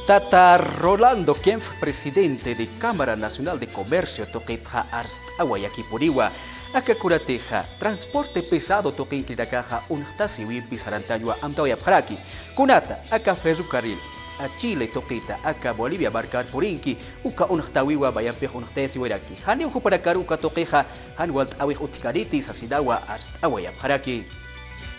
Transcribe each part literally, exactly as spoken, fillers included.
Tata Rolando Kempf, presidente de Cámara Nacional de Comercio tuqitxa arst'awayakipuniwa, aka kunatixa transporte pesado tuqinkirinakaxa unxtasiwimpi sarantañwa amtawayapxaraki. Kunata aka ferrocarril a Chile tuqita aka Bolivia markar purinki, uka unxtawiwa mayampix unxtasiwayraki. Janiw jupanakar uka tuqixa jan walt'awix utjkaniti sasinawa arst'awayapxaraki.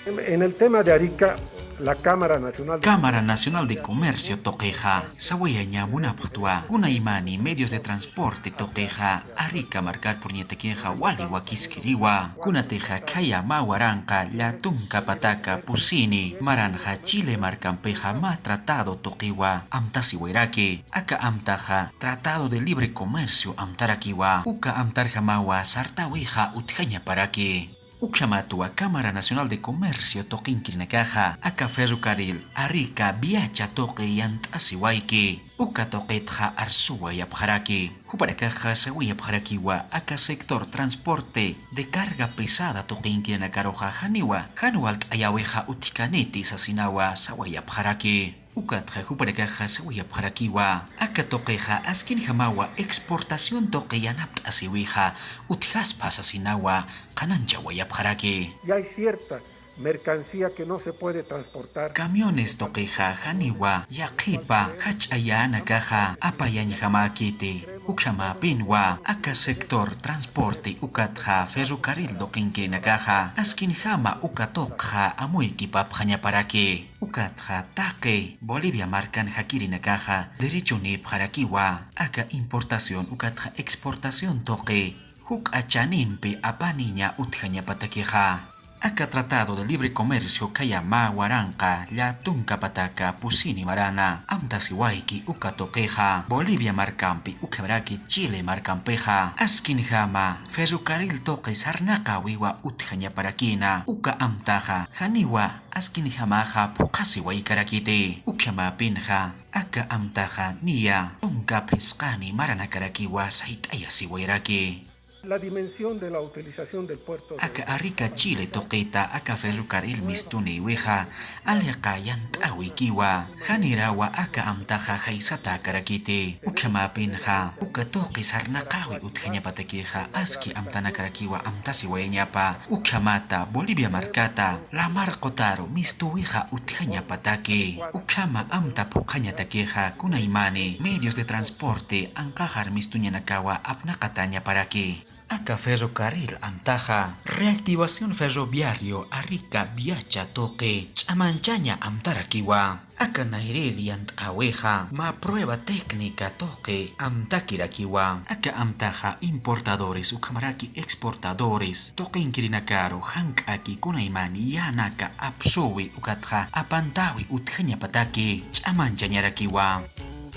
En el tema de Arica, la Cámara Nacional de Cámara Nacional de Comercio tuqixa sawayaña munapxtwa, kunaymani medios de transporte tuqixa Arica markar puriñatakixa wali wakiskiriwa, kunatixa khaya mä waranqa llätunka pataka pusini maranxa Chile markampixa mä tratado tuqiwa amtasiwayraki. Aka amtaxa Tratado de Libre Comercio amtarakiwa. Uka amtarjamawa sartawixa utjañaparaki. Ukhamatwa Cámara Nacional de Comercio tuqinkirinakaxa aka ferrocarril Arica Viacha tuqi yant'asiwayki, uka tuqitxa arsuwayapxaraki. Jupanakaxa sawayapxarakiwa aka sector transporte de carga pesada tuqinkirinakaruxa janiwa jan walt'ayäwixa utjkaniti sasinawa sawayapxaraki. Ukatxa jupanakaxa sawayapxarakiwa, aka tuqixa askinjamawa exportación tuqi yanapt'asiwixa utjaspa sasinawa qhanañchawayapxaraki. Y hay cierta mercancía que no se puede transportar. Camiones tuqixa janiwa yaqhipa jach'ayänakaxa apayañjamäkiti. Ukhamäpinwa aka sector transporte ukatxa ferrocarril tuqinkirinakaxa askinjama uka tuqxa amuykipapxañaparaki. Ukatxa taqi Bolivia markan jakirinakaxa derechonïpxarakiwa aka importación ukatxa exportación tuqi juk'a chanimpi apaniña utjañapatakixa. Aka Tratado de Libre Comercio khaya mä waranqa llätunka pataka pusini marana amtasiwayki uka tuqixa Bolivia markampi ukhamaraki Chile markampixa askinjama ferrocarril tuqi sarnaqäwiwa utjañaparakïna. Uka amtaxa janiwa askinjamaxa phuqhasiwaykarakiti. Ukhamäpinxa aka amtaxa niya tunka phisqani maranakarakiwa sayt'ayasiwayraki. La dimensión de la utilización del puerto de Aka Arica Chile tuqita aka ferrocarril mistunïwixa aliqa yant'äwikiwa, janirawa aka amtaxa jaysatäkarakiti. Ukhamäpinxa uka tuqi sarnaqäwi utjañapatakixa aski amtanakarakiwa amtasiwayañapa, ukhamata Bolivia markata lamar qutaru mistuwixa utjañapataki. Ukhama amta phuqhañatakixa kunaymani medios de transporte anqaxar mistuñanakawa apnaqatäñaparaki. Aka ferrocarril amtaxa reactivación ferroviario Arica Viacha tuqi ch'amanchaña amtarakiwa. Aka nayrir yant'äwixa mä prueba técnica tuqi amtakirakiwa. Aka amtaxa importadores ukhamaraki exportadores tuqinkirinakaru jank'aki kunaymani yänaka apsuwi ukatxa apantäwi utjañapataki ch'amanchañarakiwa.